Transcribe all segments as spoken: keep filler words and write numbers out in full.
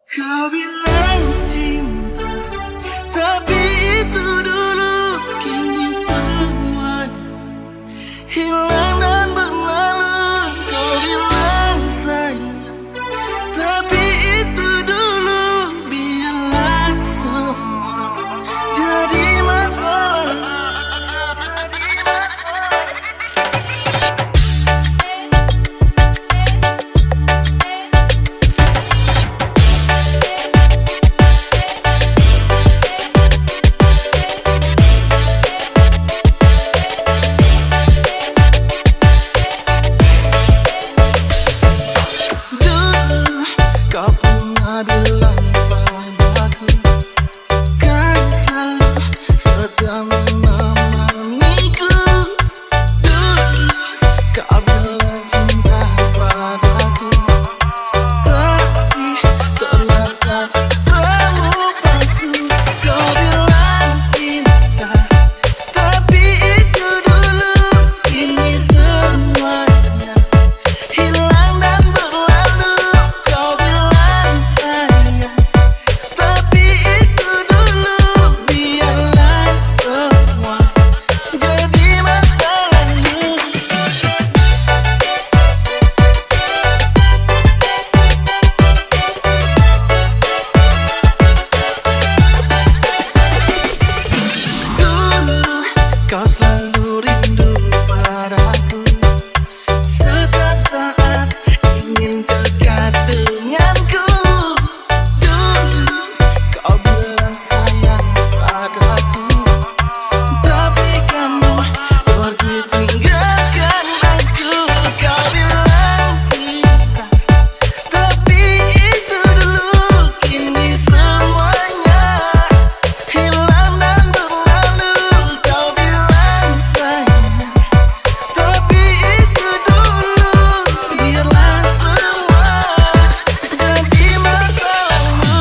Kau bilang cinta, tapi itu dulu, kini semuanya hilang dan berlalu. Kau bilang sayang, tapi itu dulu, biarlah semua jadi masa lalu. Dulu kau pernah bilang padaku, kan selalu setia menemaniku. Dulu kau bilang cinta padaku, tapi terlepas melupaku. Kau bilang cinta, tapi itu dulu, kini semuanya hilang dan berlalu. Kau bilang sayang, tapi itu dulu, biarlah semua jadi masa lalu. Dulu kau selalu rindu padaku, setiap saat ingin dekat denganku. Dulu kau bilang sayang padaku, tapi kamu pergi tinggalkan aku. Kau bilang cinta, tapi itu dulu, kini semuanya hilang dan berlalu. Kau bilang sayang, tapi itu dulu, biarlah semua jadi masa lalu.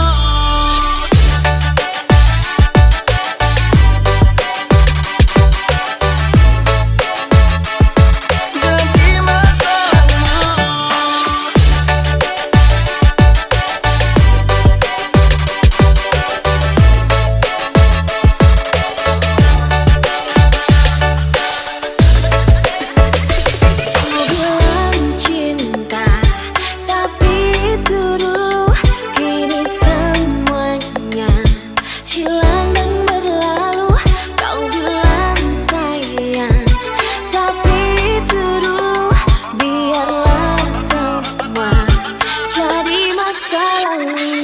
Jadi masa lalu. Ku bilang cinta, tapi itu dulu, kini semuanya hilang dan berlalu. Kau bilang sayang, tapi itu dulu, biarlah semua jadi masa lalu.